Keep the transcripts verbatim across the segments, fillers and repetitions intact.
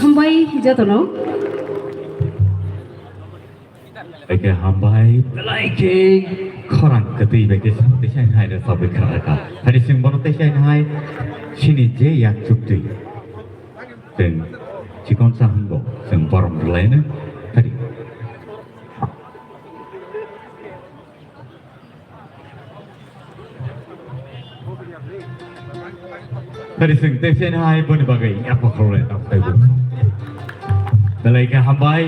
Hambai jotono. Eke hambai belai khe khorang kwtwi bai khe teisa hai rw sabwi kha kha. Hari sing bono teisa hai sini je yak chuk twi. Teng chikon sa hwngo sing borom rwlaino. Hari. Tari sing tei sen hai boni bagwi yapha khorle tap taibo. Belai khe hambai,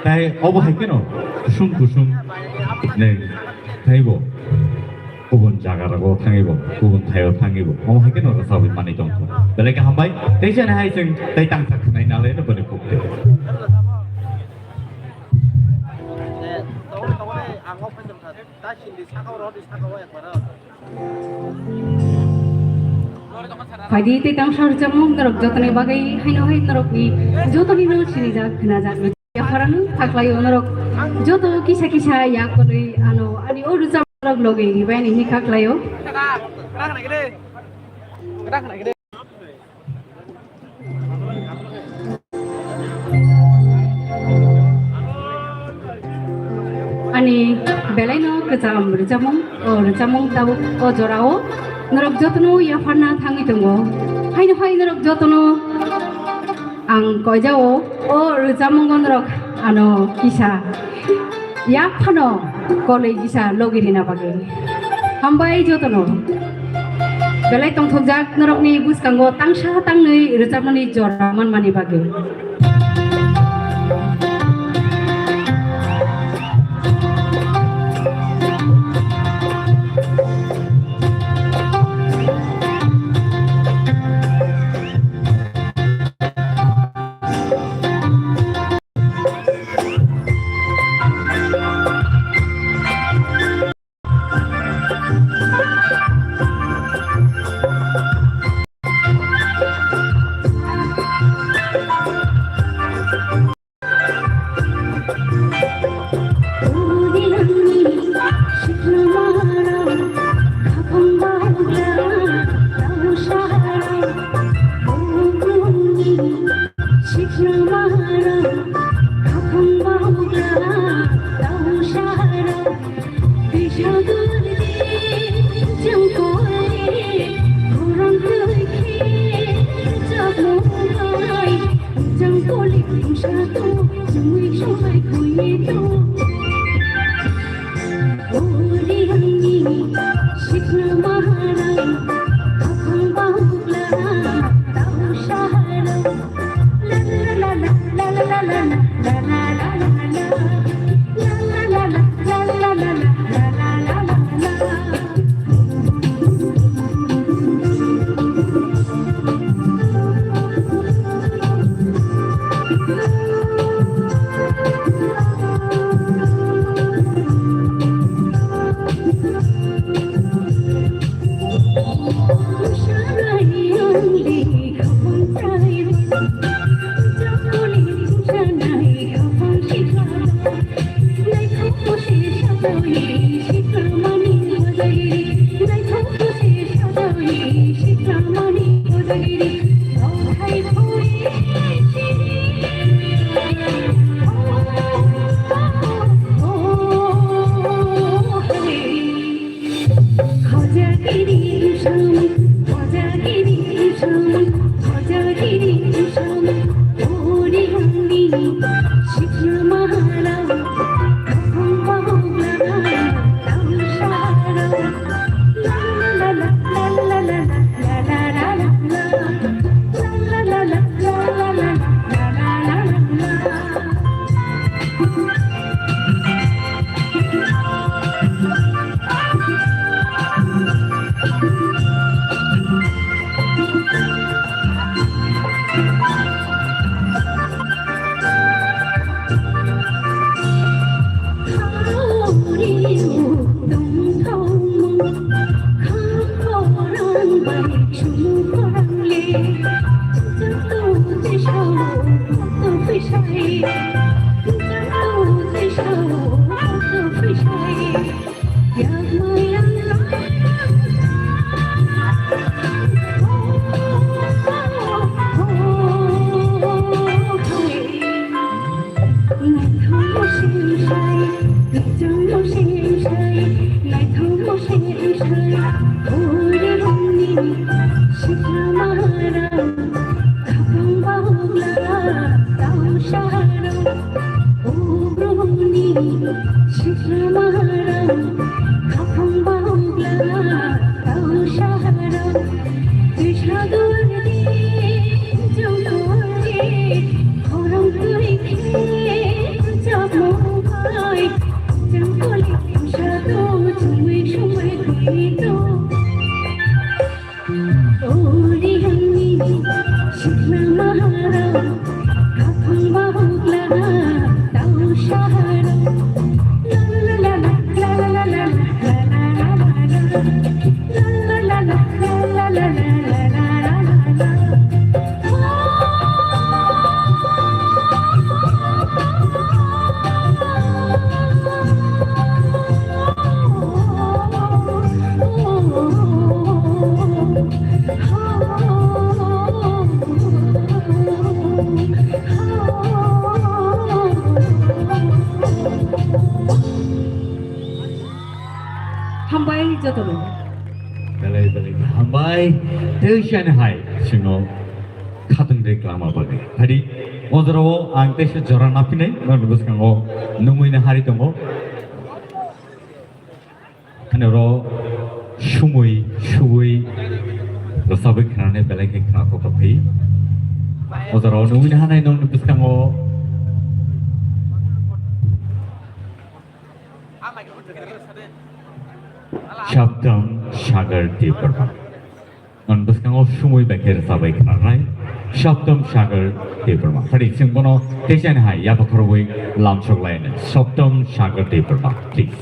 tai obo hai kheno kusum kusum neng taibo. Kubun jaga rogo thangibo, kubun thaio thangibo. Obo hai kheno rwchapwi manwi tongkho. Belai khe hambai, tei sen hai sing tei tangsa khwnai nalai no boni khukte. Phaidi tei tangsa rwchapmung norok jotoni bagwi haino hai norokni jotoni no sinijak khwnajak. Yapharano thaklai o norok Joto kisa kisa yak kolwi ano ani o rwchapmung rok logi ribai ni hini kha khlaio. Ani belaino kwcham rwchapmung, o rwchapmung tabuk o jorao norok jotono yapharna thangwi tongo. Haino hai norok jotono ang koijao o rwchapmungo norok ano kisa yak phano kolwi kisa logi rina bagwi. Hambai jotono. Belai tongthokjak norokni bwskango tangsa tangnwi rwchapmani jora manmani bagwi. Bai jotono. Belai belai hambai tei chani hai chwngno khatungde klama bagwi. Hadi o jorao ang teisa jora naphinai norokni bwskango nungwi na hari tongo. Ani oro sumui suwi rwchabwi khnanai belai khe khnathok thok phi. O jorao nungwi na hanai nongni bwskango Saptam Sagar Debbarma. Nongni bwskango sumui bai khe rwchabwi khnanai Saptam Sagar Debbarma. Phadi chwng bono teisa ni hai yapha khorwi lamsok lainai. Saptam Sagar Debbarma, please.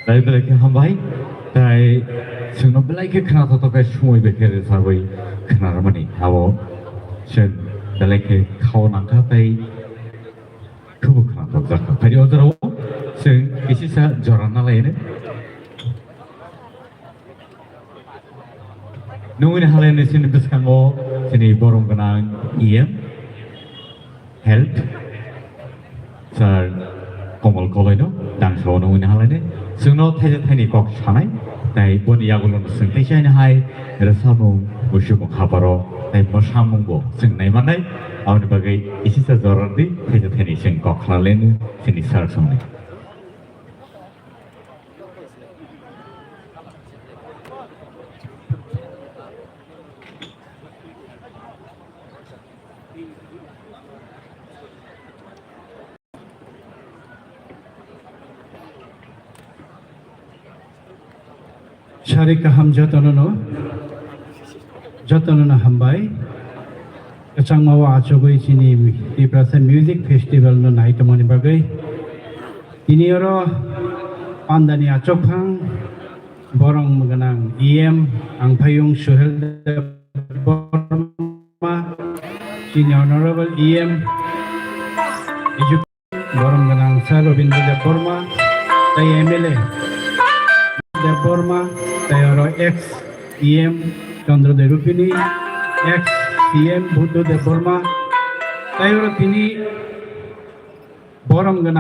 Tai belai khe hambai, tai chwngno belai khe khna thothok khe sumui bai khe rwchabwi khna rwmani abo chwng belai khe khao nangkha tai khubu khna thokjak kha. Phaidi o jorao chwng kisisa jora nalaino. Nungni halaini chini bwskango chini borom gwnang E M Health Sir Komol Koloino dangsao nungni halaini chwngno thaisa thaini kok sanai, tai boni yagulo chwng teisa hai rwsamung, musubung haparo tai mwsamungbo chwng naimannai. Aboni bagwi isisa jorardi thaisa thaini chwng kok khlalaino chini sir songni. Sari kaham jotono no, jotono no hambai. Kwchangma o achugwi chini Tiprasa Music Festival no nai tongmani bagwi. Tini oro pandani achukphang borong gwnang E M Angphayung Suhel Debbarma, chini Honorable E M Edu-, borong gwnang Sir Robindra Debbarma, tai M L A Debbarma, tai oro ex E M Chandra Debbarma, ex C M Buddha Debbarma, tai oro tini borong gwnang